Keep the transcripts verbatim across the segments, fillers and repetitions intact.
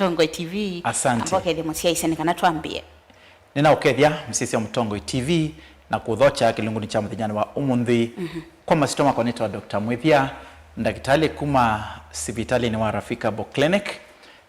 Mũtongoi T V. Asante. Amba ũkethye mũsyaĩĩsya nĩ kana twambĩe. Nĩnaũkethya mĩsyaĩĩsya Mũtongoi T V na kũthokya kĩlungunĩ kya mũthenyanĩ wa ũmũnthĩ. Mhm. Kwa masyĩtwa makwa nĩtawa Doctor Mwĩthya, ndakĩtalĩ kuma sivitalĩnĩ wa Rafika Herbal Clinic,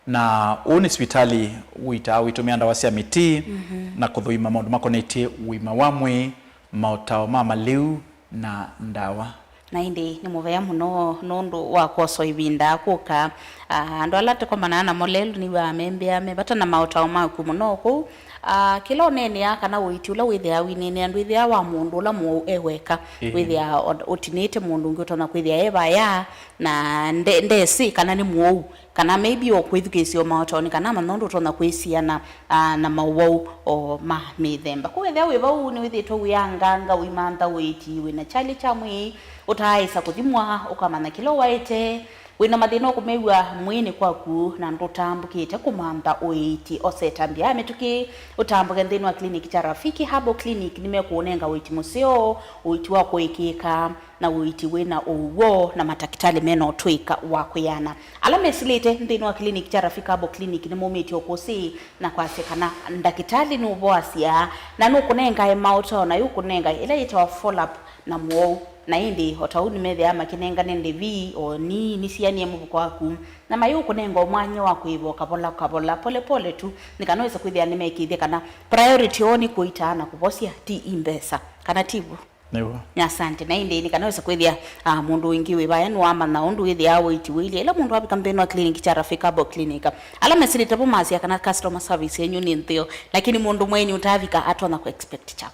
na ũũ nĩ sivitalĩ ũitaa ũitũmĩa ndawa sya mĩtĩ, mhm, na kũthũima maũndũ makonetye ũima wa mwĩĩ, maũtao ma malĩu, na ndawa. Na ĩndĩ nĩ mũvea mũno nũndũ wa kwosa ĩvinda kũka. Ah, andũ ala tũkomanaa namo lelũ nĩw'aa membĩa me vata na maũtao maku mũno kũu. Ah, kĩla ũneenea kana ũiiti ũla wĩthĩaa wĩneenea ndwĩthĩaa wa mũndũ ũla mũwau e weka. Ĩĩ. Wĩthĩaa o-, ũtinĩte mũndũ ũngĩ ũtonya kwĩthĩa e vaya na nde-, ndesĩ kana nĩ mũwau. Kana maybe o kwĩthukĩĩsya o maũtaonĩ kana amanya ũndũ ũtonya kwĩsiana, ah, na maũwau o ma mĩthemba. Kwoou ethĩwa wĩ vau nĩwĩthĩĩtwe ũianganga, ũimantha ũiiti, wĩ na kyalĩ kya mwĩĩ, ũtaaĩsa kũthimwa, ũkamanya kĩla ũwaĩte, wĩ na mathĩna ũkũmew'a mwĩĩnĩ kwaku, na ndũtambũkĩte kũmantha ũiiti, osa ĩtambya ya mĩtũkĩ, ũtambũke nthĩnĩ wa clinic kya Rafiki Herbal Clinic, nĩmekũũnenga ũiiti mũseo, ũiiti wa kũĩkĩĩka, na ũiiti wĩ na ũw'o na matakĩtalĩ me na ũtũĩka wa kwĩana. Ala mesĩlĩte nthĩnĩ wa clinic kya Rafika Herbal Clinic nĩmaumĩtye ũkũsĩ na kwasya kana ndakĩtalĩ nũvoasya na nũkũnengae maũtao na yũkũnengae ĩla yĩtawa follow-up na mũwau. Na ĩndĩ o ta ũu nĩmethĩaa makĩnengane ndĩvi o nini sianie mũvuko waku, na mayũkũnenga o mwanya wa kũĩva o kavola kavola, pole pole tu, nĩ kana wĩse kwĩthĩa nĩmekĩĩthye kana priority yoo nĩ kũitaa na kũvosya, ti i mbesa, kana ti w'o? Nĩw'o. Asante. Na ĩndĩ nĩ kana wĩse kwĩthĩa, ah, mũndũ ũngĩ wĩ vaya nĩwamanya ũndũ wĩthĩaa ũiiti ũilyĩ. Ĩla mũndũ avika nthĩnĩ wa clinic kya Rafika Herbal Clinic, ala mesĩlĩte vo masya kana customer service yenyu nĩ ntheo, lakini mũndũ mwenyu ũtavika atonya kũ expect kyaũ?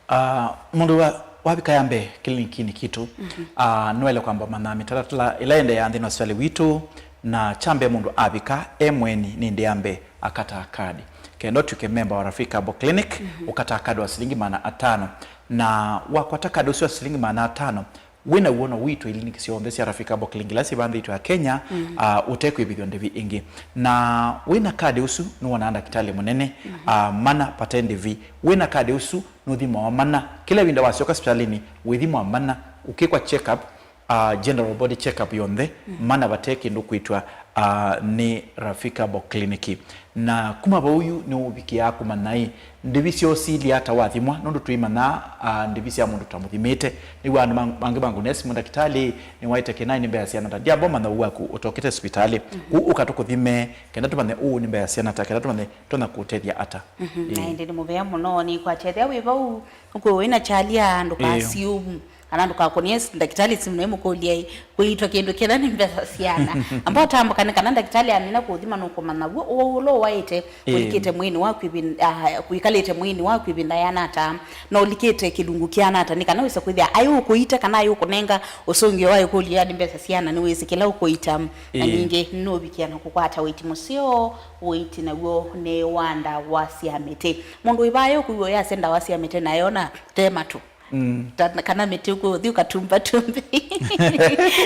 Ah, mũndũ wa, wavika ya mbee kĩlinikinĩ kitũ, mhm, ah, nĩwaĩle kwamba manya mĩtalatala ĩla ĩendeeaa nthĩnĩ wa sivitalĩ witũ, na kya mbee mũndũ avika e mweni nĩ ĩndĩ ya mbee akataa kadi. Kenda ũtw'ĩke memba wa Rafika Herbal Clinic, mhm, ũkataa kadi wa silingi maana atano. Na wakwata kadi ũsu wa silingi maana atano, wĩ naw'o no ũitwe iliniki syonthe sya Rafika Herbal Clinic ila sivandĩtwe ya Kenya, mhm, ah, ũtekwĩvĩthw'a ndĩvi ĩngĩ. Na wĩ na kadi ũsu nĩwonaa ndakĩtalĩ mũnene, mhm, ah, mana vate ndĩvi. Wĩ na kadi ũsu nũthimwa mana. Kĩla ĩvinda wasyoka sivitalĩnĩ, wĩthimwa mana, ũkĩkwa check-up, ah, general body check-up yonthe, mhm, mana vate kĩndũ kwĩtwa, ah, nĩ Rafika Herbal Clinic. Na kuma vau yu nĩũvikĩaa kũmanya ĩ, ndĩvi syoo siilye ata wathimwa, nũndũ tũimanyaa, ah, ndĩvi sya mũndũ tũtamũthimĩte. Nĩw'o andũ ma-, mangĩ mangũnĩa simũ, ndakĩtalĩ, nĩwaĩte kĩnaĩ, nĩ mbesa siana ata? Ndiamba ũmanya ũu waku ũtokĩte sivitalĩ. Mhm. Kũu ũka tũkũthime, kenda tũmanye ũu nĩ mbesa siana ata, kenda tũmanye tũna kũũtethya ata. Mhm. Ĩĩ. Na ĩndĩ nĩ mũvea mũno nĩkwatethya wĩ vau, ũkwĩw'a wĩ na kyalya, ndũkasiumu. Ĩĩ. Kana ndũkakũnĩe s-, ndakĩtalĩ simũ na ĩmũkũlya ĩ, kũiitwa kĩndũ kĩla nĩ mbesa siana. Amba ũtambũkane kana ndakĩtalĩ amina kũũthima nũkũmanya w'o ũwau ũla ũwaĩte, ĩĩ, ũlikĩte mwĩĩnĩ waku ĩvin-, ah, kwĩkalĩte mwĩĩnĩ waku ĩvinda yĩana ata, na ũlikĩte kĩlungu kĩana ata, nĩ kana wĩse kwĩthĩa aĩ ũkũita kana aĩ ũkũnenga ũsũngĩo wa ĩkũlyo ya nĩ mbesa siana, nĩwĩsĩ kĩla ũkũita. Na, ĩĩ, ningĩ nũvikĩa na kũkwata ũiti mũseo, ũiti naw'o nĩ wa ndawa sya mĩtĩ. Mũndũ wĩ vaya ũkwĩw'a ũyasya ndawa sya mĩtĩ na yona te matũ. Mm. Ta-, kana mĩtĩ ũkwĩw'a ũthi ũkatumbatumbe.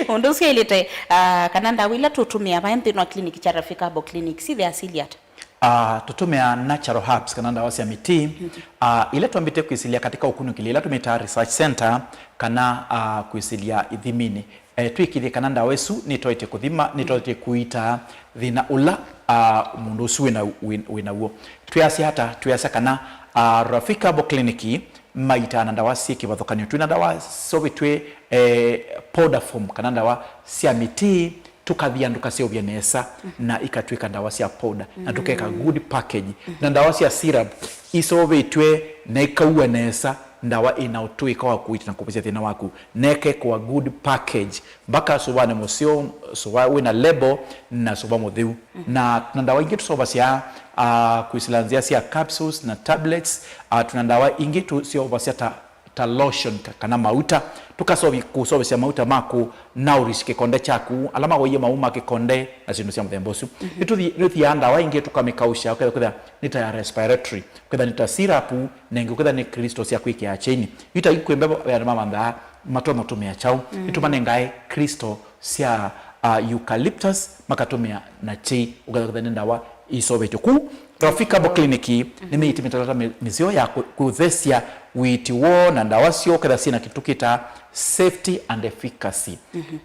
Ũndũ ũsu yaĩlĩte, ah, kana ndawa ila tũtũmĩaa vaya nthĩnĩ wa clinic kya Rafika Herbal Clinic syĩthĩaa siilye ata? Ah, tũtũmĩaa natural herbs kana ndawa sya mĩtĩ, mhm, ah, ila twambĩte kwĩsĩlya katika ũkunĩkĩli, ila tũmĩtaa research center, kana, ah, kwĩsĩlya ithiminĩ. Eh, twĩkĩthye kana ndawa ĩsu nĩtoetye kũthima, nĩtoetye kũita thĩna ũla, ah, mũndũ ũsu wĩna, wĩ, wĩnaw'o. Twĩasya ata? Twĩasya kana, ah, Rafika Herbal Clinic maitaa na ndawa syĩ kĩvathũkany'o. Twĩ na ndawa syovĩtw'e, eh, powder form, kana ndawa sya mĩtĩ, tũkathiandũka syaũvya nesa, mhm, na ikatw'ĩka ndawa sya powder, na tũkeka, mm, good package. Mhm. Na ndawa sya syrup iseũvĩtw'e na ikaua nesa, ndawa ĩna ũtũĩka wa kũita na kũvosya thĩna waku, na ĩkekwa good package, mpaka sũvanĩ mũseo, sũva wĩna label, na sũva mũtheu. Mhm. Na tuna ndawa ingĩ tũseũvasya, ah, kwĩsĩla nzĩa sya capsules na tablets. Ah, tuna ndawa ingĩ tũseũvasya ta ta lotion ka-, kana mauta, tũkaseũvya kũseũvĩsya mauta ma kũ nourish kĩkonde kyaku, ala mawaie mau ma kĩkonde na syĩndũ sya mũthemba ũsu. Mhm. Nĩtũthi-, nĩtũthiaa ndawa ingĩ tũkamĩkausya, ũkethĩa, kwĩthĩa nĩ ta ya respiratory, kwĩthĩa nĩ ta syrup, na ĩngĩ kwĩthĩa nĩ crystal sya kwĩkĩa kyainĩ. Yu ta yu kwĩ mbevo, andũ mamanthaa matonya ũtũmĩa kyaũ. Mhm. Nĩtũmanengae crystal sya, ah, eucalyptus, makatũmĩa na kyei, ũkethĩa kwĩthĩa nĩ ndawa isovetwe kũu. Rafika Herbal Clinic nĩmĩĩtye mĩtalatala mĩ- mĩseo ya kũ- kũthesya ũiiti woo na ndawa syoo ketha syĩna kĩndũ twĩtaa safety and efficacy.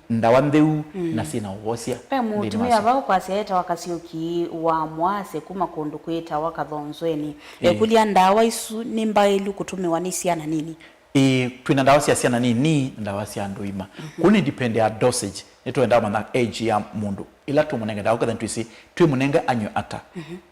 Ndawa ntheu na syĩna ũvosya. Ve nthĩnĩ mũtumĩa wacio. Vau kwasya etawa Kasyũki wa Mwase kuma kũndũ kwĩtawa Kathonzweni. Ĩĩ. Ekũlya, ndawa isu nĩ mbaĩlu kũtũmĩwa nĩ syana nini? Ĩĩ, twĩna ndawa sya syana nini na ndawa sya andũ ima. Kũu nĩ depend ya dosage. Nĩtwendaa manya age ya mũndũ ĩla tũmũnenge ndawa, ketha nĩtwĩsĩ twĩmũnenge anywe ata.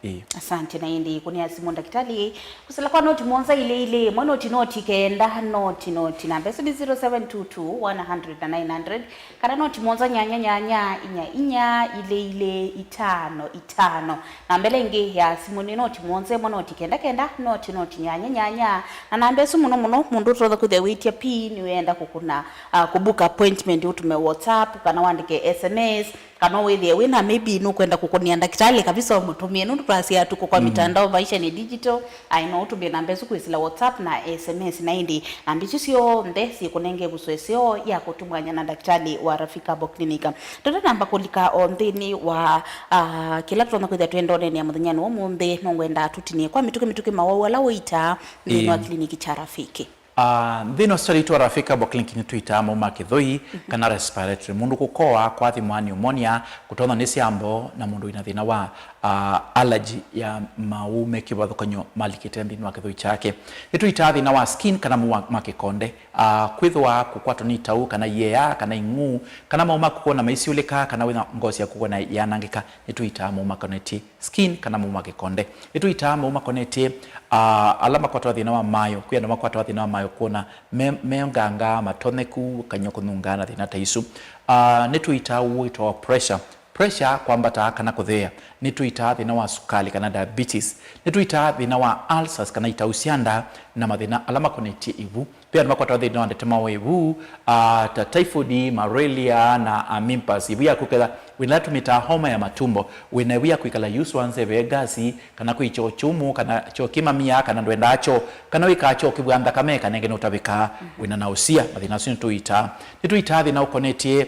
Ĩĩ. Asante. Na ĩndĩ kũnĩa simũ ndakĩtalĩ kũsila kwa noti mũonza ilĩ ilĩ, ĩmwe noti noti kenda, noti noti. Namba ĩsu nĩ zero seven two two one hundred na nine hundred, kana noti mũonza nyanya nyanya inya inya ilĩ ilĩ itano itano. Namba ĩla ĩngĩ ya simũ nĩ noti mũonza ĩmwe noti kenda kenda, noti noti nyanya nyanya. Na namba ĩsu mũno mũno mũndũ ũtonya kwĩthĩa wĩtya pin, nĩwenda kũkũna, ah, kũbook appointment, ũtũme WhatsApp kana wandĩke S M S, kana wĩthĩe wĩna, maybe nũkwenda kũkũnĩa ndakĩtalĩ kabisa, ũmũtũmĩe, nũndũ twasya tũkũ kwa mitandao, maisha nĩ digital. Ai, no ũtũmĩe namba ĩsu kwĩsĩla WhatsApp na S M S, na ĩndĩ namba isu syonthe syĩkũnenge ĩvuso ĩseo ya kũtũmwanya na ndakĩtalĩ wa Rafika Herbal Clinic. Tũtanamba kũlika o nthĩnĩ wa, ah, kĩla tũtonya kwĩthĩa twenda ũneenea mũthenyanĩ wa ũmũnthĩ, nũngwenda tũtinie kwa mĩtũkĩ mĩtũkĩ mawau ala ũitaa nthĩnĩ wa kliniki kya Rafiki. Ah, nthĩnĩ wa sivitalĩ yitũ wa Rafika Herbal Clinic nĩtũitaa mau ma kĩthũi kana respiratory. Mũndũ kũkoa, kwathimwa pneumonia, kũtonya nĩ syambo, na mũndũ wĩna thĩna wa, ah, allergy ya mau me kĩvathũkany'o malikĩte nthĩnĩ wa kĩthũi kyake. Nĩtũitaa thĩna wa skin kana mau ma kĩkonde. Ah, kwĩthĩwa kũkwatwa nĩ itau kana iea kana ing'uu, kana mau maku kwona maisiũlĩka, kana wĩna ngosi yaku kwona yanangĩka, nĩtũitaa mau makonetye skin kana mau ma kĩkonde. Nĩtũitaa mau makonetye, ah, ala makwatawa thĩna wa mayo. Kwĩ andũ makwatawa thĩna wa mayo kwona me, me nganga, matonyeku, kany'o kũnunga na thĩna ta isu. Ah, nĩtũitaa ũũ wĩtawa pressure. Pressure kwambata kana kũtheea. Nĩtũitaa thĩna wa sukali kana diabetes. Nĩtũitaa thĩna wa ulcers kana itau sya nda na mathĩna ala makonetye ĩvu. Ve andũ makwatawa thĩna wa ndetema wa ĩvu, ah, ta typhoid, malaria, na amoeba. Ĩvu yaku ketha wĩna ĩla tũmĩtaa homa ya matumbo, wĩna ĩvu ya kwĩkala yu swa nzeve, ngasi, kana kwĩ kyoo kyũmũ, kana kyoo kĩ mamia, kana ndwendaa kyoo, kana wĩkaa kyoo kĩvw'a nthakame, kana ĩngĩ nũtavĩkaa, wĩna nausea, mathĩna asu nĩtũitaa. Nĩtũitaa thĩna ũkonetye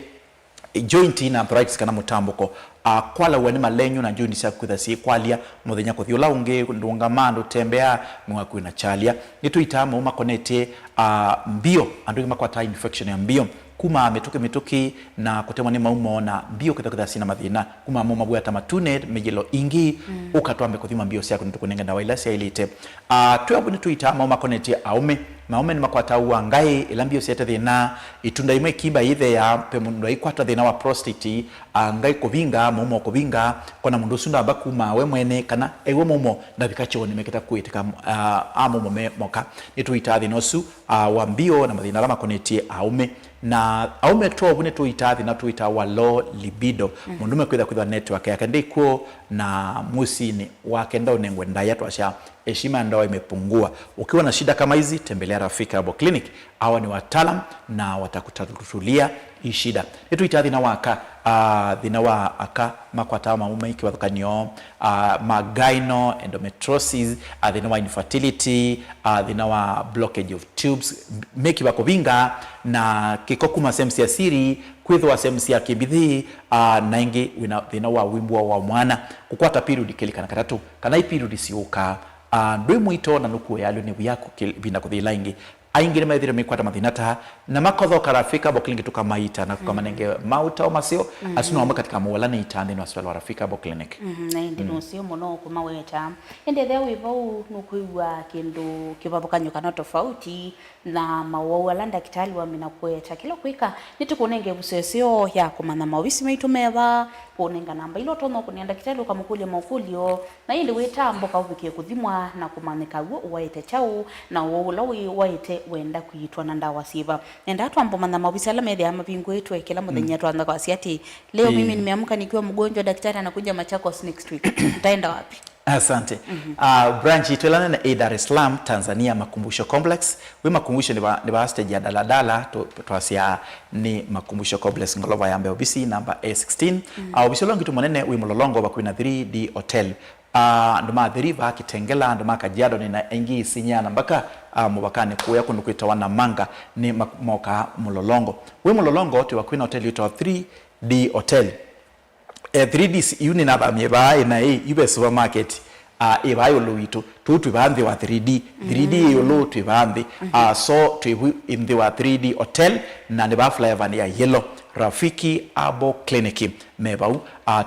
joint na arthritis kana mũtambũko, ah, kwalaw'a nĩ malenyu na joint syaku kwĩtha syĩkwalya mũthenya kũthi ũla ũngĩ, ndũngama, ndũtembea, mwĩĩ waku wĩna kyalya. Nĩtũitaa mau makonetye, ah, mbio, andũ aingĩ makwataa infection ya mbio, kuma mĩtũkĩ mĩtũkĩ na kũtemwa nĩ maumo na mbio kwĩtha kwĩtha syĩna mathĩna, kuma mau mavwata matune, mĩyĩlo ingĩ, ũka twambe kũthima mbio syaku, nĩtũkũnenge ndawa ila syaĩlĩte. Ah, twĩ avu nĩtũitaa mau makonetye aũme. Aũme nĩmakwataa ũũ wa ngaĩ, ĩla mbio syaete thĩna, ĩtunda ĩmwe ĩkimba yĩtheea, ve mũndũ aikwata thĩna wa prostate, ah, ngaĩ kũvinga, mũumo kũvinga, kona mũndũ ũsu ndamba kuma we mwene, kana ew'a mũumo ndavika kyoonĩ mekĩta kwĩtĩka, ah, a mũumo me moka. Nĩtũitaa thĩna ũsu, ah, wa mbio na mathĩna ala makonetye aũme. Na aũme to ũu nĩtũitaa thĩna tũitaa wa low libido. Mũndũme kwĩtha kwĩthwa network yake ndĩkw'o, na mũsyĩnĩ wake ndaũnengwe ndaĩa, twasya heshima ya ndoa imepungua. Ukiwa na shida kama hizi, tembelea Rafika Herbal Clinic. Hawa ni wataalam na watakutatulia hii shida. Nĩtũitaa thĩna wa aka, ah, thĩna wa aka makwataa maũme kĩvathũkany'o, ah, ma gyno, endometriosis, ah, thĩna wa infertility, ah, thĩna wa blockage of tubes, mĩkiva kũvinga, na kĩko kuma sehemu sya siri, kwĩthĩwa sehemu sya kĩmbithi, ah, na ĩngĩ wĩna thĩna wa wĩmbũa wa mwana, kũkwata period kelĩ kana katatũ, kana i period siũkaa, ah, ndwĩ mũito na nũkuoyalw'e nĩ w'o yaku kĩ- ĩvinda kũthi ĩla ĩngĩ. Aingĩ nĩmethĩĩtwe maikwata mathĩna ta, na makothoka Rafika Herbal Clinic tũkamaita na kũkamanenge maũtao maseo, asu no amwe katika mawau ala nĩitaa nthĩnĩ wa sipitali wa Rafika Herbal Clinic. Mhm, na ĩndĩ nũseo mũno kũmaweta. Ĩndĩ ethĩa wĩ vau, nũkwĩw'a kĩndũ kĩvathũkany'o kana tofauti na mawau ala ndakĩtalĩ wamina kũweta. Kĩla ũkwĩka, nĩtũkũnenge ĩvuso ĩseo ya kũmanya maovisi maitũ meva, kũũnenga namba ila ũtonya ũkũnĩa ndakĩtalĩ ũkamũkũlya makũlyo, na ĩndĩ wĩtamboka ũvikĩe kũthimwa na kũmanyĩka w'o ũwaĩte kyaũ, na ũwau ũla wĩ waĩte wenda kũiitwa na ndawa syĩva. Nendaa twambe ũmanya maovisi ala methĩawa mavingũĩtwe kĩla mũthenya, twanza kwasya atĩ, "Leo mimi nimeamka nikiwa mgonjwa, daktari anakuja Machakos next week." Nitaenda wapi? Asante. Ah, branch yitũ ĩla nene ĩ Dar es Salaam, Tanzania, Makumbusho Complex. Wĩ Makumbusho nĩ va, nĩ va stage ya daladala, tũ- twasya nĩ Makumbusho Complex, ngolova ya mbee, ovisi namba A sixteen. Ah, ovisi ũla ũngĩ tu mũnene wĩ Mlolongo, vakuvĩ na three D Hotel. Ah, andũ ma Athi River, Kitengela, andũ ma Kajiado, nĩ na aingĩ Isinya na mpaka, ah, mũvakanĩ kũya kũndũ kwĩtawa Namanga, nĩ ma- mokaa Mlolongo. Wĩ Mlolongo, twĩ vakuvĩ na hoteli yĩtawa three D Hotel. Eh, three Ds, yu nĩnathamie vaa ĩna ĩ, yu ve supermarket, ah, ĩ vaa ĩũlũ witũ. Tũu twĩ vaa nthĩ wa three D. Three D ĩ ĩũlũ, twĩ vaa nthĩ. Ah, so twĩ vu nthĩ wa three D Hotel, na nĩ vaa flyover ya Yellow. Rafiki Herbal Clinic me vau. Ah,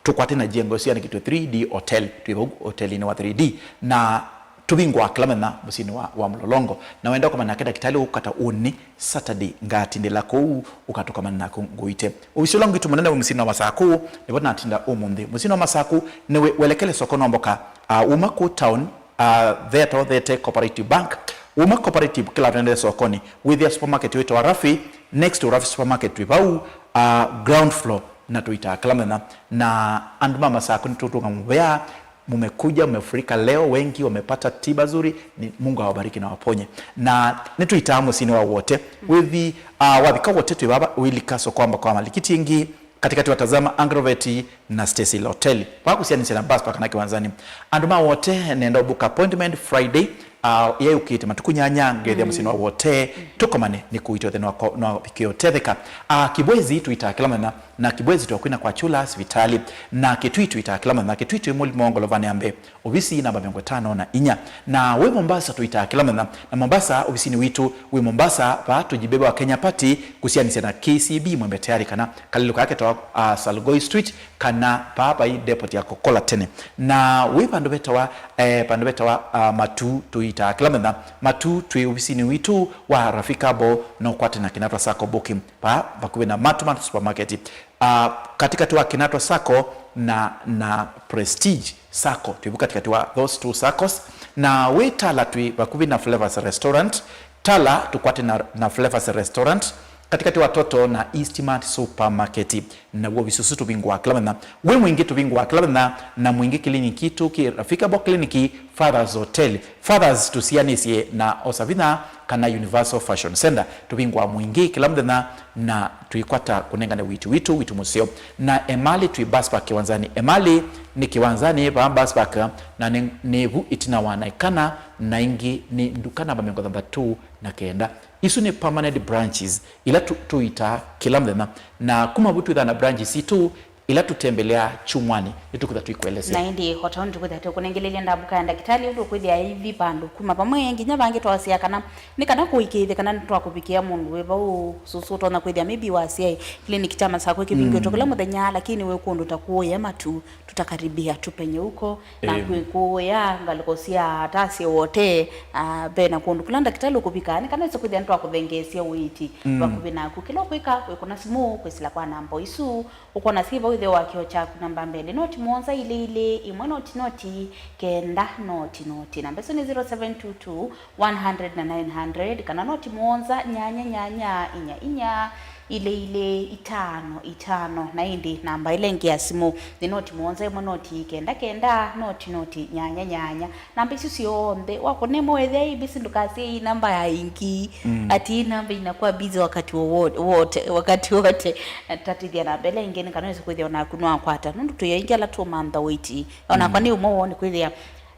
tũkwate na jengo syandĩkĩtwe three D Hotel, twĩ vau hotelinĩ wa three D. Na tũvingũaa kĩla mũthenya mũsyĩnĩ wa, wa Mlolongo. Na wenda kũmanya nake ndakĩtalĩ ũkata ũnĩ, Saturday, ngatindĩla kũu, ũkatũkamana naku ngũite. Ovisi ũla ngwitũ mũnene wĩ mũsyĩnĩ wa Masaku, nĩvo natinda ũmũnthĩ. Mũsyĩnĩ wa Masaku, nĩwĩ welekele soko no mboka, ah, uma kũ town, ah, theata ũthete Cooperative Bank, uma Cooperative kĩla tũendee sokoni, wĩthĩa supermarket wĩtawa Rafi, next to Rafi supermarket twĩ vau, ah, ground floor, na tũitaa kĩla mũthenya. Na andũ ma Masaku nĩtũtũnga mũvea, mumekuja, mmefurika leo, wengi wamepata tiba nzuri, ni Mungu awabariki na waponye. Na nĩtũitaa mũsyĩnĩ wa Wote. Wĩthi, ah, wathika Wote twĩ vava, wĩlika soko wa Mbako wa Malikiti ĩngĩ, katikati wa Tazama, Agrovet na Stacy Hotel. Vaa kũsianĩsya na bus park na kĩwanzanĩ. Andũ ma Wote, nenda book appointment Friday, ah, yayũkĩte matukũ nyanya, ngethĩa mũsyĩnĩ wa Wote, tũkomane nĩ kũitwa thĩna wa ko-, na vikio tetheka. Ah, Kibwezi tũitaa kĩla mũthenya, na Kibwezi twakwina kwa chula sivitali, na Kitui tũitaa kĩla mũthenya, Kitui twĩ mũlimo ngolovanĩ ya mbee, ovisi namba mĩongo ĩtano na inya. Na wĩ Mombasa tũitaa kĩla mũthenya, na Mombasa ovisinĩ witũ wĩ Mombasa, vaa tũjibebe wa Kenya Party kũsianĩsya na K C B Mwembe Tayari kana kalĩlo kake twa, ah, Salgoi Street, kana vaa vai depot ya Coca-Cola tene. Na wĩ vandũ vetawa, eh, vandũ vetawa, ah, Matu tũitaa kĩla mũthenya, Matu twĩ ovisinĩ witũ wa Rafika Bo, no kwate na Kinatwa Sacco booking. Vaa vakuvĩ na Matu Matu Supermarket. Ah, katikati wa Kinatwa Sacco na, na Prestige Sacco. Twĩ vu katikati wa those two saccos. Na wĩ Tala twĩ vakuvĩ na Flavors Restaurant. Tala tũkwate na, na Flavors Restaurant. Katikati wa Total na Eastmart Supermarket. Na wovisi ũsu tũvingũaa kĩla mũthenya. Wĩ Mwingi tũvingũaa kĩla mũthenya. Na Mwingi Clinic itũ kĩ Rafika Bo Clinic, Fathers Hotel. Fathers tũsianĩsye na Osavina kana Universal Fashion Center. Tũvingũaa Mwingi kĩla mũthenya na twĩkwata kũnengane witũ witũ, witũ mũseo. Na Emali twĩ bus park kĩwanzanĩ. Emali nĩ kĩwanzanĩ vaa bus park, na nĩ, nĩ vu ĩtina wa Naikana, na ĩngĩ nĩ nduka namba mĩongo thanthatũ na kenda. Isu nĩ permanent branches ila tũ-, tũitaa kĩla mũthenya. Na kuma vu twĩthaa na branches itũ ila tũtembeleaa kyumwanĩ, nĩtũkwĩtha tũikũelesya. Na ĩndĩ, o ta ũndũ tũkwĩthĩa tũkũnengelelya ndambuka ya ndakĩtalĩ, ũndũ ũkwĩthĩa ithi vandũ kuma vamwe nginya vangĩ, twasya kana nĩ kana kũĩkĩĩthya kana nĩtwakũvikĩa mũndũ wĩ vau, sũsũ ũtonya kwĩthĩa maybe wasyaĩ clinic kya Masakũ kĩvingĩtwe kĩla mũthenya, lakini wĩ kũndũ ta kũũya Matu, tutakaribia tupenye huko, na kwĩkũũya ngalĩko sya Tasye Wote, ah, ve na kũndũ kũla ndakĩtalĩ ũkũvikaa, nĩ kana wĩse kwĩthĩa nĩtwakũthengeesya ũiiti vakuvĩ naku. Kĩla ũkwĩka, wĩkũna simũ kwĩsĩla kwa namba isu, ũkwona syĩ vau ĩtheo wa kĩoo kyaku, namba mbee nĩ noti mũonza ilĩ ilĩ ĩmwe noti noti kenda noti noti. Namba ĩsu nĩ zero seven two two, one hundred na nine hundred, kana noti mũonza nyanya nyanya inya inya ilĩ ilĩ itano itano. Na ĩndĩ namba ĩla ĩngĩ ya simũ nĩ noti mũonza ĩmwe noti kenda kenda noti noti nyanya nyanya. Namba isu syonthe, wakũna ĩmwe wethĩa ĩ busy, ndũkasye ĩ namba ya ĩngĩ. Ati ĩ namba inakuwa busy wakati wowo-, wote, wakati wote. Na tatĩthya namba ĩla ĩngĩ nĩ kana wĩse kwĩthĩa onaku nĩwakwata. Nũndũ twĩ aingĩ ala tũmantha ũiiti. Onakwa nĩ ũmwe woo nĩ kwĩthĩa.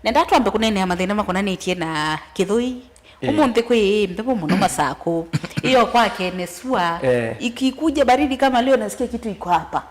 Nenda twambe kũneenea mathĩna makonanĩtye na kĩthũi. Ũmũnthĩ kwĩ mbevo mũno Masakũ. Hiyo kwake ni sua. Ikikuja baridi kama leo, nasikia kitu iko hapa.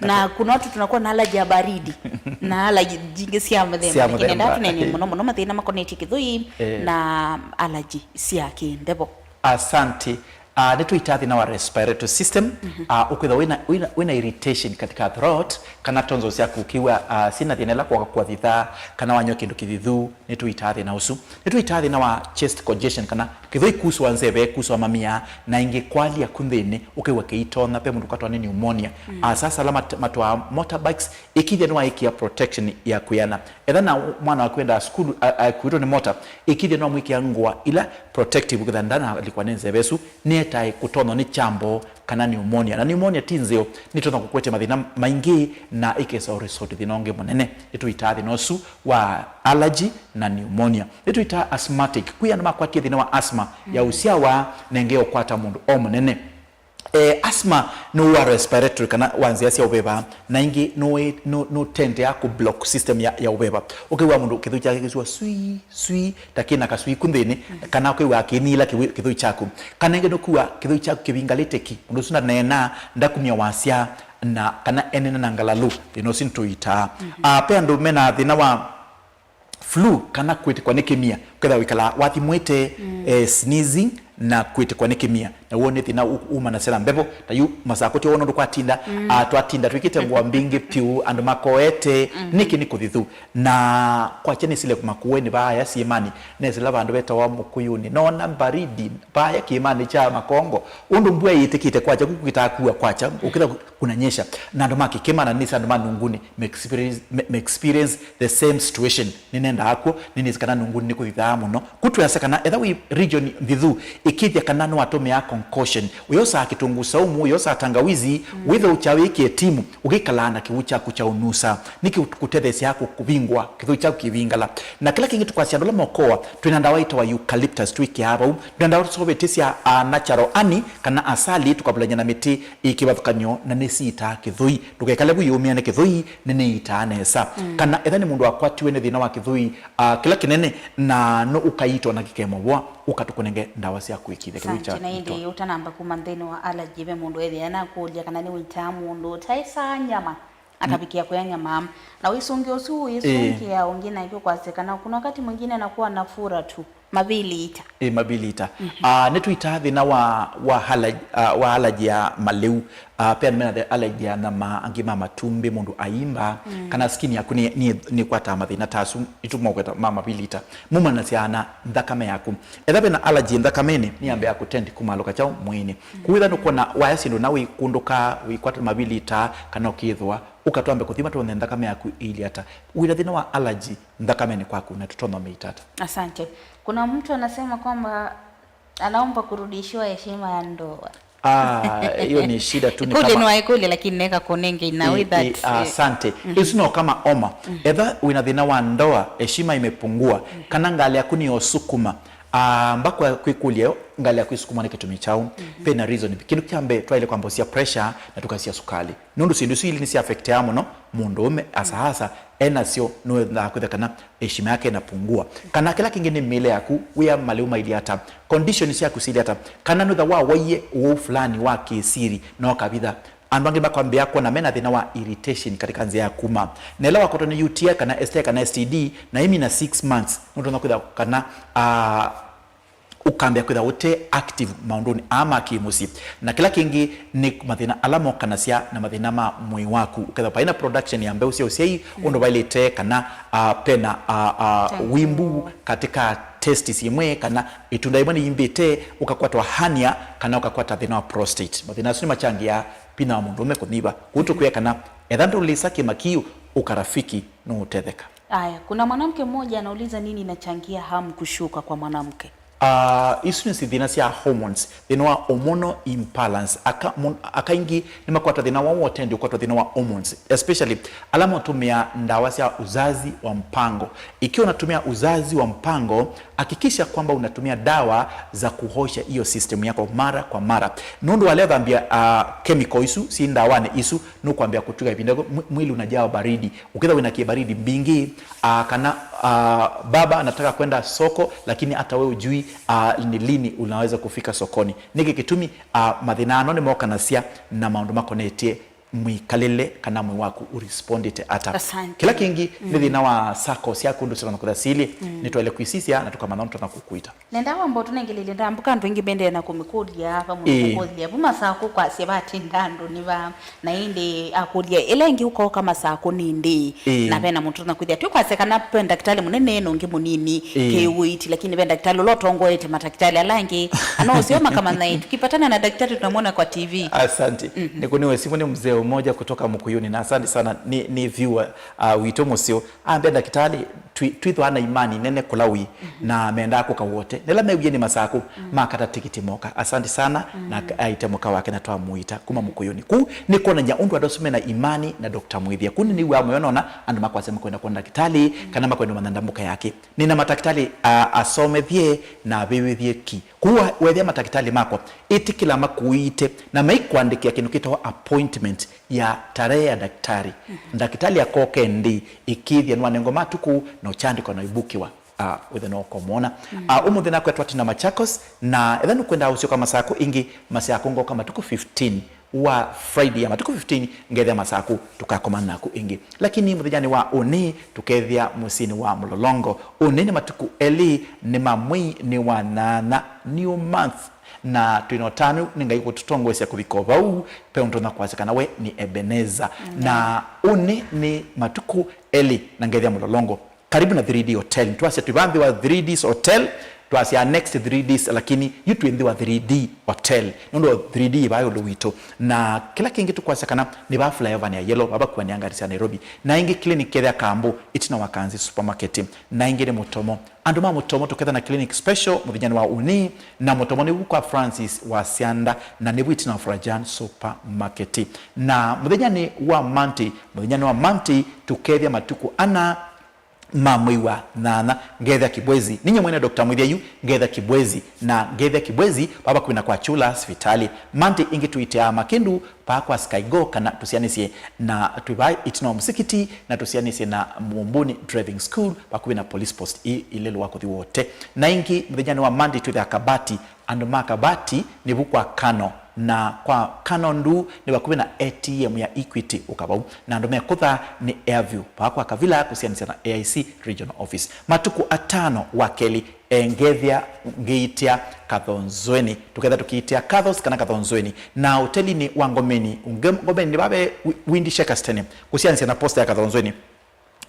Na kuna watu tunakuwa na allergy ya baridi. Na allergy nyingĩ sya mũthemba. Lakini nenda tũneenea mũno mũno mathĩna makonetye kĩthũi na allergy sya kĩmbevo. Asante. Ah, nĩtũitaa thĩna wa respiratory system. Ah, ũkwĩthwa wĩna, wĩna, wĩna irritation katika throat, kana tonzo syaku ũkĩw'a, ah, syĩna thĩna ĩla kwaka kũathitha, kana wanywa kĩndũ kĩthithu, nĩtũitaa thĩna ũsu. Nĩtũitaa thĩna wa chest congestion, kana kĩthũi kuswa nzeve, kuswa mamia, na ĩngĩ kwalia ku nthĩnĩ, ũkĩw'a kĩitonya, ve mũndũ ũkatwa nĩ pneumonia. Ah, sasa ala mat-, matwaa motorbikes, ĩkĩthĩa nĩwaĩkĩa protection ya kwĩana. Etha na mwana waku endaa sukulu, a-, akuĩtwe nĩ mota, ĩkĩthĩa nĩwamwĩkĩa ngũa ila protective, ũkĩthĩa ndanalikwa nĩ nzeve ĩsu, nĩetae kũtonywa nĩ kyambo kana pneumonia. Na pneumonia ti nzeo, nĩtonya kũkwetya mathĩna maingĩ na ĩkesa ũresult thĩna ũngĩ mũnene. Nĩtũitaa thĩna ũsu wa allergy na pneumonia. Nĩtũitaa asthmatic. Kwĩ andũ makwatie thĩna wa asthma ya ũsyawa, na ĩngĩ ya ũkwata mũndũ o mũnene. Eh, asthma nĩ wa respiratory kana wa nzĩa sya ũveva, na ĩngĩ nũ- nũ- nũtendea kũ block system ya, ya ũveva. Ũkĩw'a mũndũ kĩthũi kyake kĩsua swi swi, ta kĩna kasui ku nthĩnĩ, kana ũkĩw'a kĩnila kĩwĩ- kĩthũi kyaku, kana ĩngĩ nũkua kĩthũi kyaku kĩvingalĩte ki, mũndũ ũsu ndaneenaa, ndakumya wasya, na kana enene na ngalalũ, thĩna ũsu nĩtũitaa. Ah, pe andũ mena thĩna wa flu kana kwĩtĩkwa nĩ kĩmia, ũkethĩa wĩkalaa wathimwĩte, eh, sneezing na kwĩtĩkwa nĩ kĩmia, na w'o nĩ thĩna u- umanasya na mbevo ta yu masakũtya wona ũndũ kwatinda, ah, twatinda twĩkĩte ngũa mbingĩ piũ, andũ makoete, nĩkĩ nĩ kũthithu. Na kwakya nĩsile Makueni vaaya syĩmanĩ, nesila vandũ vetawa Mũkũyũnĩ, noona baridi vaaya kĩĩmanĩ kya Makongo, ũndũ mbua yĩtĩkĩte kwakya, kũkũ kĩtaakua kwakya, ũkĩtha kunanyesha, na andũ ma kĩkĩma, na nĩsĩ andũ ma Nunguni me experience, me, me experience the same situation. Nĩnendaa kw'o, nĩnĩsĩ kana Nunguni nĩkũthithaa mũno. Ku twĩasya kana etha wĩ region nthithu, ĩkĩthya kana nĩwatũmĩaa concoction, ũyosaa kitunguu saumu, ũyosaa tangawizi, wĩthũkya wĩkĩe timu, ũkĩkalaa na kĩw'ũ kyaku kya ũnusa, nĩkĩũtetheesyaa kũ- kũvingũa kĩthũi kyaku kĩvingala. Na kĩla kĩngĩ tũkwasya andũ ala mokoa, twĩna ndawa ĩtawa eucalyptus twĩkĩaa vau, twĩna ndawa tũseũvĩtye sya, ah, natural honey kana asali, tũkavulany'a na mĩtĩ ĩ kĩvathũkany'o, na nĩsiitaa kĩthũi. Ndũkekale vu yũmĩa nĩ kĩthũi, nĩnĩitaa nesa. Kana etha nĩ mũndũ wakwatiwe nĩ thĩna wa kĩthũi, ah, kĩla kĩnene, na no ũkaitwa na kĩkemwa vũa, ũka tũkũnenge ndawa sya kũĩkĩĩthya kĩthũi kyaku. Asante. Na ĩndĩ ũtanamba kuma nthĩnĩ wa allergy, ve mũndũ ethĩa nakũlya kana nĩwĩtaa mũndũ ũtaĩsaa nyama akavikĩa kũya nyama. Na wĩsũngĩa ũsu wĩsũngĩa ũngĩ nake ũkwasya kana kuna wakati mwingine anakuwa na fura tu, mavili ita. Ĩ, mavili ita. Ah, nĩtũitaa thĩna wa, wa allergy, ah, wa allergy ya malĩu. Ah, pe andũ mena the allergy ya nyama, angĩ ma matumbĩ, mũndũ aimba, kana skin yaku nĩ, nĩ, nĩkwataa mathĩna ta asu, itũmaũkweta ma mavili ita. Mumanasya na nthakame yaku. Etha vena allergy nthakamenĩ, nĩyambĩaa kũtendi kumalũka kyaũ mwĩĩnĩ. Kũu etha nũkwona waya syĩndũ na wĩkũndũka, wĩkwata mavili ita, kana ũkĩthũa, ũka twambe kũthima twone nthakame yaku ĩilyĩ ata. Wĩna thĩna wa allergy nthakamenĩ kwaku na tũtonya ũmĩita ata? Asante. Kuna mtu anasema kwamba anaomba kurudishiwa heshima ya ndoa. Ah, hiyo ni shida tu, ni kule kama niwaikule, lakini naweka kunenge in a way that, eh, asante. Isu no kama oma. Etha wĩna thĩna wa ndoa, heshima imepungua, kana ngalĩ yaku nĩ osukuma. Ah, mbakwa kwĩkũlya yo, ngalĩ yaku ĩsukumwa nĩ kĩtumi kyaũ? Pena reason. Kĩndũ kya mbee, twaĩle kwamba ũsia pressure na tũkasia sukali. Nũndũ syĩndũ isu ilĩ nĩsya affectaa mũno mũndũũme, asa asa enasyo nĩwendaa kwĩthĩa kana heshima yake inapungua. Kana kĩla kĩngĩ nĩ mĩĩle yaku, wĩa malĩu mailyĩ ata, condition syaku silyĩ ata, kana nĩwĩtha wawaie ũwau fulani wa kĩsiri na ũkavitha. Andũ angĩ makwambĩĩa kwona mena thĩna wa irritation katika nzĩa ya kuma. Na ĩla wakwatwa nĩ U T I kana S T I kana S T D, na imina six months, nũtonya kwĩthĩa kana, ah, ũkambĩa kwĩthwa ũte active maũndũnĩ aa ma kĩ-mũsyĩ. Na kĩla kĩngĩ nĩ mathĩna ala mokanasya na mathĩna ma mwĩĩ waku, ũkethwa vai na production ya mbeũ sya ũsyai ũndũ vaĩlĩte, kana, ah, pena, ah, ah, wimbu katika testis imwe, kana ĩtunda yĩmwe nĩyimbĩte, ũkakwatwa hernia, kana ũkakwata thĩna wa prostate. Mathĩna asu nĩmachangĩaa vinya wa mũndũũme kũnyiva. Kũu tũkwĩa kana etha ndũlĩsa kĩmakiu, ũkarafiki nũũtetheka. Aya, kuna mwanamke mmoja anauliza nini inachangia hamu kushuka kwa mwanamke. Ah, isu nĩ thĩna sya hormones, thĩna wa hormonal imbalance. Aka, mun, aka aingĩ nĩmakwatwa thĩna wa wotendi ũkwatwa thĩna wa hormones, especially ala matũmĩa ndawa sya uzazi wa mpango. Ikiwa unatumia uzazi wa mpango, hakikisha kwamba unatumia dawa za kuhosha hiyo system yako mara kwa mara. Nũndũ walea thambia, ah, chemical isu si ndawanĩ isu, nũkwambĩa kũtw'ĩka ĩvinda yĩmwe mwi- mwili unajawa baridi. Ũkĩtha wĩna kĩbaridi mbingĩ, ah, kana, ah, baba anataka kwenda soko, lakini hata wewe hujui, ah, ni lini unaweza kufika sokoni. Nĩkĩ kĩtumi, ah, mathĩna ano nĩmokanasya na maũndũ makonetye mwĩkalĩle kana mwĩĩ waku ũrespondĩte ata. Asante. Kĩla kĩngĩ nĩ thĩna wa circle syaku, ũndũ syĩtana kũtha silĩ, nĩtwaĩle kwĩsisya na tũkamanya ũndũ tũna kũkwĩta. Nenda wamba ũtũnengelelye ndambũka andũ aingĩ mendee na kũmĩkũlya vamwe na kũkũlya vu Masakũ kwasya vatinda andũ nĩ va, na ĩndĩ akũlya ĩla ĩngĩ ũkaoka Masakũ nĩ ndĩĩ. Ĩĩ. Na vena mũndũ na kwĩthĩa twĩkwasya kana ve ndakĩtalĩ mũnene na ũngĩ mũnini kĩwĩti, lakini ve ndakĩtalĩ ũla ũtongoete matakĩtalĩ ala angĩ. Ano ũseo makamanya tukipatana na daktari tunamwona kwa T V. Asante. Nĩkũnĩwe simu nĩ mzee mmoja kutoka Mkuyuni, na asante sana, ni, ni viewer, uh, witũ mũseo. Ambĩa ndakĩtalĩ twi- twĩthwa na imani nene kũla ũi, na mendaa kũka wote. Nĩla mewie nĩ Masaku, makata tikiti moka. Asante sana, na aite mũka wake na twamũita kuma Mũkũyũnĩ. Kũu nĩ kwonany'a ũndũ andũ asu mena imani na Doctor Mwĩthya. Kũu nĩnĩw'aa mũyo nona andũ makwasya makwenda kwona ndakĩtalĩ, kana makwenda ũmanya ndambũka yake. Nĩna matakĩtalĩ a- asomethye na avĩw'ĩthye ki. Kũu wa- wethĩa matakĩtalĩ makwa, ĩtĩkĩla makũĩte na maikũandĩkĩa kĩndũ kĩtawa appointment ya tarehe ya daktari. Ndakĩtalĩ akoke ndĩ ĩkĩthya nĩwanengwa matukũ na ũkyandĩkwa na ibũkĩwa, ah, wĩthwe no ũkomwona. Ah, ũmũnthĩ nakwetwa Tina Machakos, na etha nũkwenda ũsyoka Masaku ĩngĩ, Masaku ngoka matukũ fifteen wa Friday ya matukũ fifteen, ngethĩa Masaku tũkakomana naku ĩngĩ. Lakini mũthenyanĩ wa ũnĩ tũkethĩa mũsyĩnĩ wa Mũlolongo. Ũnĩ nĩ matukũ elĩ, nĩ ma mwei nĩ wa nyanya, new month. Na twĩ na ũtanu nĩ Ngai kũtũtongoesya kũvika o vau, pe ũndũ na kwasya kana we nĩ Ebeneza. Na ũnĩ nĩ matukũ elĩ na ngethĩa Mũlolongo. Karibu na three D Hotel. Twasya twĩ va nthĩ wa three Ds Hotel, twasya next three Ds, lakini yu twĩ nthĩ wa three D Hotel. Nũndũ wa three D ĩvaa ĩũlũ witũ. Na kĩla kĩngĩ tũkwasya kana nĩ vaa flyover ya yellow, vava kuania ngari sya Nairobi. Na ĩngĩ clinic kethĩa Kambu, ĩtina wa Kanzi Supermarket. Na ĩngĩ nĩ Mũtomo. Andũ ma Mũtomo tũketha na clinic special mũthenyanĩ wa ũnĩ, na Mũtomo nĩ vu kwa Francis wa Sianda, na nĩ vu ĩtina wa Farajan Supermarket. Na mũthenyanĩ wa Monday, mũthenyanĩ wa Monday tũkethĩa matukũ ana ma mwei wa nyanya, ngethĩa Kibwezi. Ninyie mwene Doctor Mwĩthya yu, ngethĩa Kibwezi, na ngethĩa Kibwezi, vava vakuvĩ na kwa Chula sivitali. Monday ĩngĩ tũitĩaa Makindu, vaa kwa Skygo kana tũsianĩsye na twĩ vaa ĩtina wa mũsikiti na tũsianĩsye na Mumbuni Driving School vakuvĩ na police post ĩ ilelu wa kũthi wote. Na ĩngĩ mũthenyanĩ wa Monday twĩthĩa Kabati, andũ ma Kabati nĩ vu kwa Kano, na kwa Kano ndu nĩ vakuvĩ na A T M ya Equity ũka vau, na andũ mekũtha nĩ Airview vaa kwa Kavila kũsianĩsya na A I C regional office. Matukũ atano wa kelĩ, e, ngethĩa ngĩitĩa Kathonzweni. Tũketha tũkĩitĩa Kathos kana Kathonzweni. Na ũtelinĩ wa Ngomeni, Nge- Ngomeni nĩ vave Wi- Windy Shakers tene, kũsianĩsya na posta ya Kathonzweni.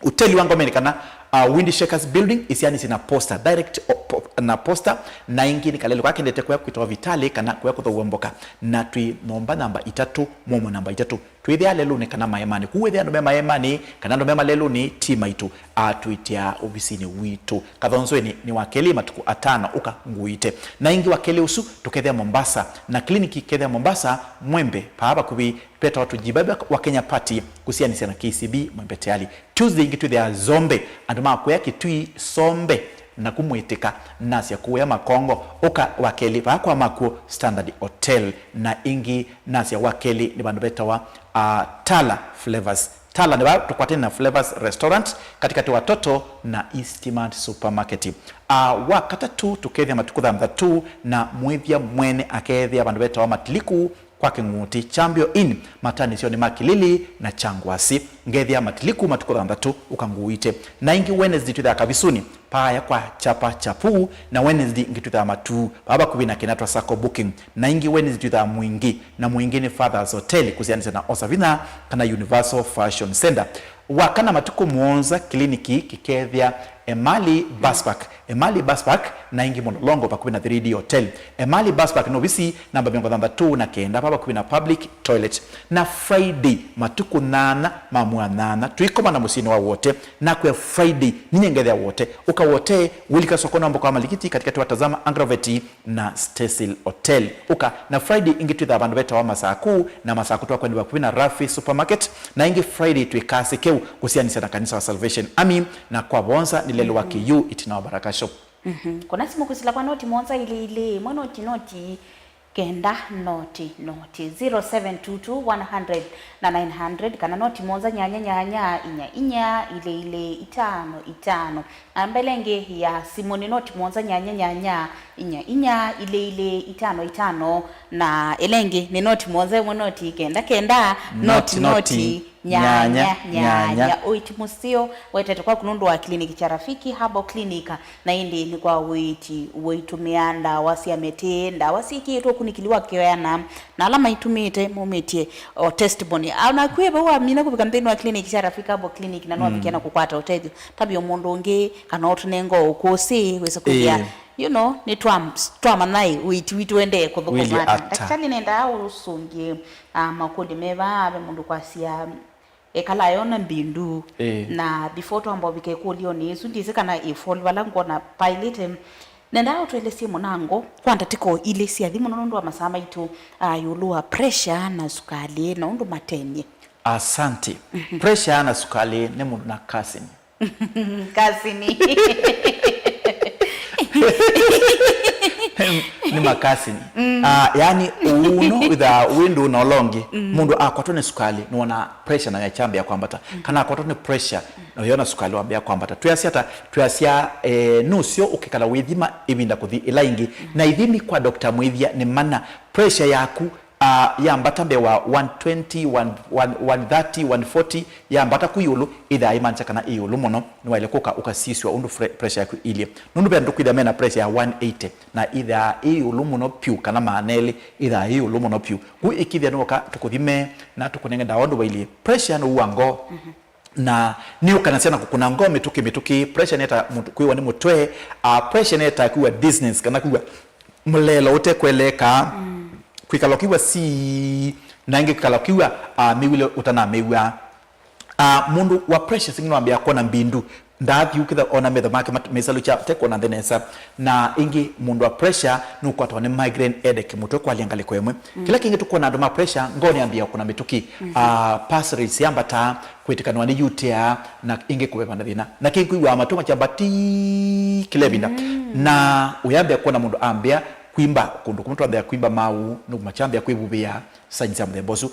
Ũteli wa Ngomeni kana, uh, Windy Shakers Building, ĩsianĩsye na posta, direct o- po- na posta, na ĩngĩ nĩ kalelũ kakendete kũya kwĩtawa Vitali kana kũya kũthauwa mboka. Na twĩ nyũmba namba itatũ, mũomo namba itatũ. Twĩthĩa lelũnĩ kana maemanĩ. Kũu wĩthĩa andũ me maemanĩ kana andũ me malelũnĩ ti maitũ, atwĩtĩa ovisinĩ witũ. Kathonzweni nĩ wa kelĩ matukũ atano ũka ngũite. Na ĩngĩ wa kelĩ ũsu tũkethĩa Mombasa, na kliniki kethĩa Mombasa, Mwembe, paa vakuvĩ vetawa Tujibebe wa Kenya Party kũsianĩsya na K C B Mwembe tayari. Tuesday ĩngĩ twĩthĩa Zombe, andũ ma kũya Kitui Sombe, naku mwĩtĩka nasya kũya Makongo, ũka wa kelĩ vaa kwa Makuo Standard Hotel, na ĩngĩ nasya wa kelĩ nĩ vandũ vetawa, uh, Tala Flavors. Tala nĩ vaa tũkwatene na Flavors Restaurant katikati wa Toto na Eastmart Supermarket. Uh, wa katatũ tũkethĩa matukũ thanthatũ na Mwĩthya mwene akethĩa vandũ vetawa Matiliku kwa Kĩng'ũti, Champion Inn, matanisyo nĩ ma Kilili na Kyangwasi. Ngethĩa Matiliku matukũ thanthatũ ũka ngũite. Na ĩngĩ Wednesday twĩthĩa Kavisuni, paaya kwa Chapa Chapu, na Wednesday ĩngĩ twĩthĩa Matuu, vaa vakuvĩ na Kenyatta Sacco booking. Na ĩngĩ Wednesday twĩthĩa Mwingi, na Mwingi nĩ Father's Hotel, kũsianĩsya na Osavinya kana Universal Fashion Center. Wakana matukũ mũonza, kliniki kĩkethĩa Emali Buspark. Emali Buspark na ĩngĩ Mũlolongo vakuvĩ na three D Hotel. Emali Buspark nĩ ovisi namba mĩongo thanthatũ na kenda vaa vakuvĩ na public toilet. Na Friday matukũ nyanya ma mwei wa nyanya twĩkomana mũsyĩnĩ wa Wote. Nakwĩa Friday ninyie ngethĩa Wote. Ũka Wote, wĩlika sokoni wa mboka wa Malikiti katikati wa Tazama Agrovet na Stesil Hotel. Ũka na Friday ĩngĩ twĩthaa vandũ vetawa Masaku, na Masaku twakwendĩ vakuvĩ na Rafi Supermarket, na ĩngĩ Friday twĩ Kasikeu kũsianĩsya na kanisa wa Salvation Army, na kwa vonza nĩ lelũ wa Kĩyũ ĩtina wa Baraka Shop. Mhm. Kũna simũ kũsila kwa noti mũonza ilĩ ilĩ, ĩmwe noti noti, kenda noti noti, zero seven two two one hundred na nine hundred, kana noti mũonza nyanya nyanya inya inya ilĩ ilĩ itano itano. Namba ĩla ĩngĩ ya simũ nĩ noti mũonza nyanya nyanya inya inya ilĩ ilĩ itano itano, na ĩla ĩngĩ nĩ noti mũonza ĩmwe noti kenda kenda noti noti nyanya nyanya. Ũiti mũseo wetete kwaku nũndũ wa kliniki kya Rafiki Herbal Clinic, na ĩndĩ nĩ kwa ũiiti ũitũmĩa ndawa sya mĩtĩ, ndawa syĩkĩĩtwe ũkunĩkĩli wa kĩoeana, na ala maitũmĩĩte maumĩtye o testimony. A, naku e vau wamina kũvika nthĩnĩ wa kliniki sya Rafiki Herbal Clinic na nwavikĩa na kũkwata ũtethyo, tavya mũndũ ũngĩ, kana ũtũnenga o ũkũsĩ wĩsa kwĩthĩa, you know, nĩ twa- twamanya ĩ, ũiiti witũ ũendee kũthũkũma ata. Ndakĩtalĩ nendaa ũsũngĩe, a, makũlyo me vaa, ve mũndũ kwasya, ekala ayona mbindu. Ĩĩ. Na before twamba ũvika ĩkũlyo nĩ ĩsu, ndyĩsĩ kana ĩfol vala ngwona pailĩte. Nendaa ũtũelesye mũnango kwa ndatĩko ilĩ syathi mũno nũndũ wa masaa maitũ, ah, ĩũlũ wa pressure na sukalĩ na ũndũ matenie. Asante. Pressure na sukalĩ nĩ mũndũ na cousin. Cousin. Nĩ makasini. Ah, yani, ũu no wĩthaa wĩ ndũũ na ũla ũngĩ, mũndũ akwatwa nĩ sukalĩ, nĩwona pressure nayo ĩkyambĩa kwambata. Kana akwatwa nĩ pressure, na ũyona sukalĩ wambĩa kwambata. Twĩasya ata? Twĩasya, eh, nũseo ũkĩkala wĩthima ĩvinda kũthi ĩla ĩngĩ. Na ithimi kwa Doctor Mwĩthya nĩ mana, pressure yaku, ah, yambata mbee wa one twenty, one, one, one thirty, one forty, yambata ku ĩũlũ, ĩthaa ĩmaanisha kana ĩ ĩũlũ mũno, nĩwaĩle kũka ũkasisw'a ũndũ fre-, pressure yaku ĩilyĩ. Nũndũ ve andũ kwĩthĩa mena pressure ya one eighty, na ĩthaa ĩ ĩũlũ mũno vyũ, kana maana elĩ, ĩthaa ĩ ĩũlũ mũno vyũ. Ku ĩkĩthĩa nĩwoka tũkũthime na tũkũnenge ndawa ũndũ wailyĩ. Pressure nĩ ũua ngoo. Na nĩũkanasya na kũkũna ngoo mĩtũkĩ mĩtũkĩ. Pressure nĩeta mũndũ kwĩwa nĩ mũtwe. Ah, pressure nĩeta kwĩwa dizziness, kana kwĩwa mũleelo ũtekweleka, kwĩkala ũkĩw'a sii, na ĩngĩ kwĩkala ũkĩw'a, ah, mĩw'ĩle ũtanamĩw'a. Ah, mũndũ wa pressure singĩ nĩwambĩĩa kwona mbindu, ndaathi ũkĩtha ona metho make mat-, mesalũkya, tekwona nthĩ nesa. Na ĩngĩ mũndũ wa pressure nũkwatwa nĩ migraine headache, mũtwe kwalya ngalĩko ĩmwe. Kĩla kĩngĩ tũkwona andũ ma pressure, ngoo nĩyambĩĩa kũna mĩtũkĩ. Ah, pulse rates yambata, kwĩtĩkanwa nĩ yutea, na ĩngĩ kũveva na thĩna. Na kĩngĩ kwĩw'aa matũ makyamba tii kĩla ĩvinda. Na ũyambĩa kwona mũndũ ambĩa kwimba kũndũ kũmwe twambĩa kwimba mau, nũndũ makyambĩa kwĩvuvĩa, signs sya mũthemba ũsu.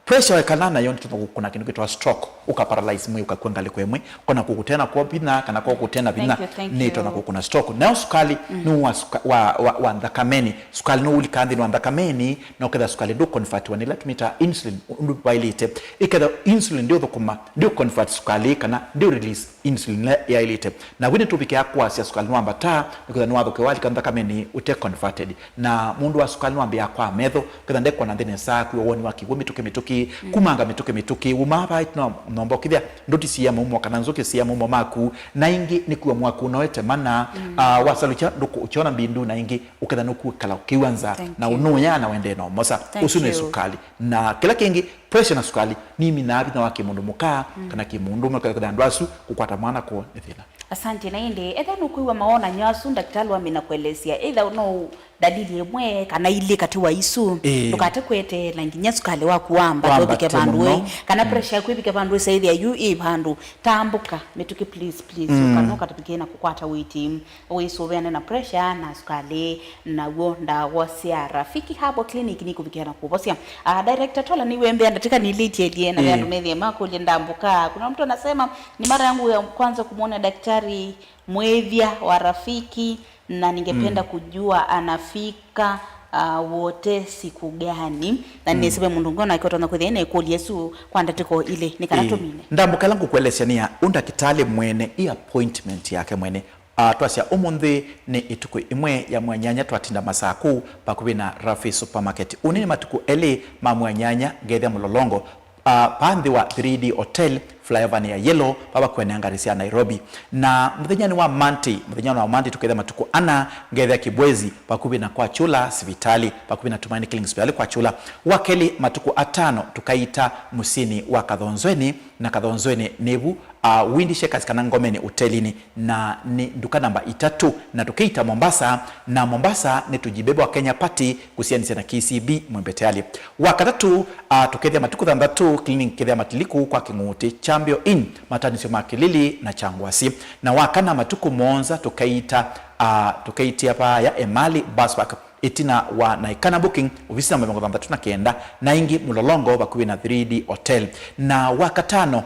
Pressure wekana nayo nĩtonya kũkũna kĩndũ kĩtawa stroke, ũka paralyze mwĩĩ, ũkakw'a ngalĩko ĩmwe, kona kũkũtena kwa vinya, kana kwa kũtena vinya, Thank you, thank nĩtonya you. Kũkũna stroke. Nayo sukalĩ nĩ wa, suka-, wa, wa, wa nthakameni. Sukalĩ nũũlikaa nthĩnĩ wa nthakameni, na ũketha sukalĩ ndũ convertiwa nĩ ĩla tũmĩtaa insulin ũndũ vaĩlĩte. Ĩketha insulin ndĩũthũkũma, ndĩũ convert sukalĩ kana ndĩũ release insulin ĩla yaĩlĩte. Na vu nĩtũvikĩa kwasya sukalĩ nĩwambataa, nĩkwĩthwa nĩwathũkĩwa walika nthakamenĩ ũte converted. Na mũndũ wa sukalĩ nĩwambĩĩa kwa metho, ketha ndekwona nthĩ nesa, kwĩwa woni wa kĩw'ũ mĩtũkĩ mĩtũkĩ, kumanga mĩtũkĩ mĩtũkĩ, wumaa vaa ĩtina wa nyũmba ũkĩthĩa ndũti siĩa maumo kana nzũkĩ siĩa maumo maku, na ĩngĩ nĩ kwĩwa mwaku ũnoete mana, ah, wasalukya ndũkũ-, ũkyona mbindu, na ĩngĩ ũketha nũkwĩkala ũkĩw'a nza, Thank na you. Ũnũũya na wendee na ũmosa. Thank Ũsu nĩ you. Sukalĩ. Na kĩla kĩngĩ, pressure na sukalĩ niminaa vinya wa kĩmũndũ mũka kana kĩmũndũme, ũketha andũ asu kũkwata mwana kwoo nĩ thĩna. Asante. Na ĩndĩ, ethĩwa nũkwĩw'a mawonany'o asu ndakĩtalĩ wamina kũelesya, either no dalili ĩmwe kana ilĩ katĩ wa isu, Ĩĩ. Ndũkate kweteela nginya sukalĩ waku wambata Wambate ũvike vandũ mũno. Ĩ, kana pressure yaku ĩvike vandũ ĩsaĩthĩa yu ĩ vandũ, tambũka mĩtũkĩ, please, please, ũkanoka tũvikĩe na kũkwata wĩti. Wĩsũvĩane na pressure na sukalĩ, naw'o ndawa sya Rafiki Herbal Clinic nikũvikĩa na kũvosya. Ah, Director Tola, nĩwembea ndatĩka nilĩtyelie na ve Ĩĩ. Andũ methĩe makũlya ndambũka. Kuna mtu anasema, "Ni mara yangu ya kwanza kumwona Daktari Mwĩthya wa Rafiki, na ningependa kujua anafika, ah, wote siku gani?" Na nĩsĩve mũndũ ũngĩ onake ũtonya kwĩthĩa na ĩkũlyo ĩsu kwa ndatĩko ilĩ, nĩ kana Ĩĩ. Tũmine. Ndambũka ĩla ngũkũelesya nĩ ya ũndakĩtalĩ mwene, ĩ appointment yake mwene. Ah, twasya ũmũnthĩ nĩ ĩtukũ ĩmwe ya mwanyanya twatinda Masaku vakuvĩ na Rafi Supermarket. Ũnĩ nĩ matukũ elĩ ma mwanyanya ngethya Mũlolongo, ah, vaa nthĩ wa three D Hotel, flyover-nĩ ya Yellow, vava kwenea ngarĩ sya Nairobi. Na mũthenyanĩ wa Monday, mũthenyanĩ wa Monday tũkethya matukũ ana ngethya Kibwezi vakuvĩ na kwa Chula sivitali, vakuvĩ na Tumaini Clinic sivitali kwa Chula. Wa kelĩ matukũ atano tũkaita mũsyĩnĩ wa Kathonzweni, na Kathonzweni nĩvu, ah, Windy Shakers kana Ngomeni Hotelinĩ. Na nĩ nduka namba itatũ, na tũkĩita Mombasa, na Mombasa nĩ Tujibebe wa Kenya Party kũsianĩsya na K C B Mwembe Tayari. Wa katatũ, ah, tũkethĩa matukũ thanthatũ clinic kethĩa Matiliku kwa Kĩng'ũtĩ, Chambio Inn, matanisyo ma Kĩlili na Kyangwasi. Na wa kana matukũ mũonza tũkaita, ah, tũkaitia vaa ya Emali Bus Park ĩtina wa Naikana Booking, ovisi namba mĩongo thanthatũ na kenda, na ĩngĩ Mũlolongo vakuvĩ na three D Hotel. Na wa katano,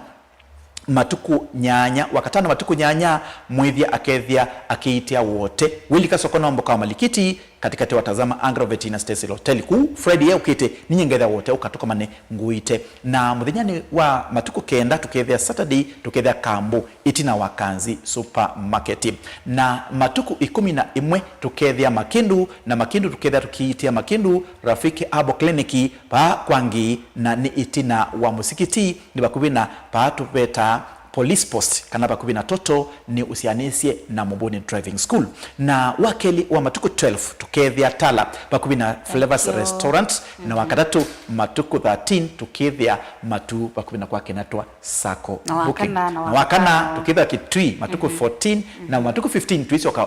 matukũ nyanya, wa katano matukũ nyanya, Mwĩthya akethĩa akĩitia wote. Wĩlika soko no mboka wa Malikiti, katikati wa Tazama Agrovet na Stacy Hotel. Kuu Friday yaũkĩte, ninye ngethĩa wote ũka tũkomane ngũite. Na mũthenyanĩ wa matukũ kenda, tũkethĩa Saturday, tũkethĩa Kambu, ĩtina wa Kanzi Supermarket. Na matukũ ĩkũmi na ĩmwe, tũkethĩa Makindu, na Makindu tũkethĩa tũkĩitia Makindu Rafiki Herbal Clinic, vaa kwa Ngii, na nĩ ĩtina wa mũsikiti, nĩ vakuvĩ na vaa tũvetaa police post kana vakuvĩ na Total nĩ ũsyaanĩsye na Mũmbũnĩ Driving School. Na wa kelĩ wa matukũ twelve tũkethĩa Tala vakuvĩ na Flavors Restaurant, na wa katatũ matukũ thirteen tũkethĩa Matuu vakuvĩ na kwa Kenatwa Sacco Booking. Na wa kana tũkethĩa Kitui matukũ fourteen, na matukũ fifteen twĩsyoka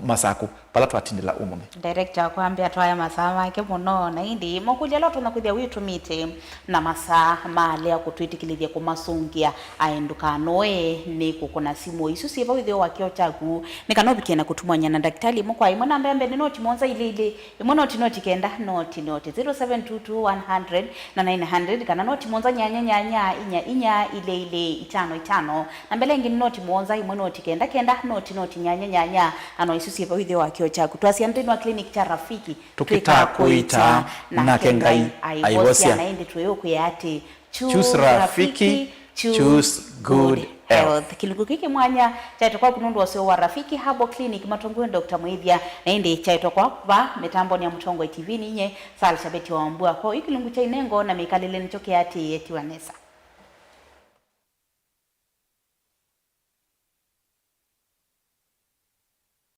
Masakũ, vala twatindĩla ũmũnthĩ. Director wakwa ambĩa twaya masaa make mũno, na ĩndĩ mokũlyo ala ũtonya kwĩthĩa wĩtũmĩte na masaa malea kũtwĩtĩkĩlĩthya kũmasũngĩa aĩ ndũkanoe nĩ kũkũna simũ isu syĩ vau ĩtheo wa kĩo kyaku, nĩ kana ũvikĩe na kũtumwany'a na ndakitali ĩmwe kwa ĩmwe. Namba ya mbee nĩ noti mũonza ilĩ ilĩ, ĩmwe noti noti kenda noti noti, zero seven two two one hundred na nine hundred, kana noti mũonza nyanya nyanya inya inya ilĩ ilĩ itano itano. Namba ĩla ĩngĩ nĩ noti mũonza ĩmwe noti kenda kenda noti noti nyanya nyanya. Na no isu syĩ vau ĩtheo wa kĩo kyaku. Twasya nthĩnĩ wa clinic kya Rafiki, tũkĩtaa kũita, nake Ngai aivosya. Na ĩndĩ twĩũkwĩa atĩ, choose Rafiki, choose good health. Kĩlungu kĩkĩ mwanya kyaetwa kwaku nũndũ wa ũseo wa Rafiki Herbal Clinic, matongoew'e Doctor Mwĩthya, na ĩndĩ kyaetwa kwaku va mĩtambonĩ ya Mũtongoi T V nĩ nyie Sal Shabeti wa Mbua. Kwa yu kĩlungu kya inengo na mĩkalĩle nĩkyo kĩatĩĩe. Tiwa nesa.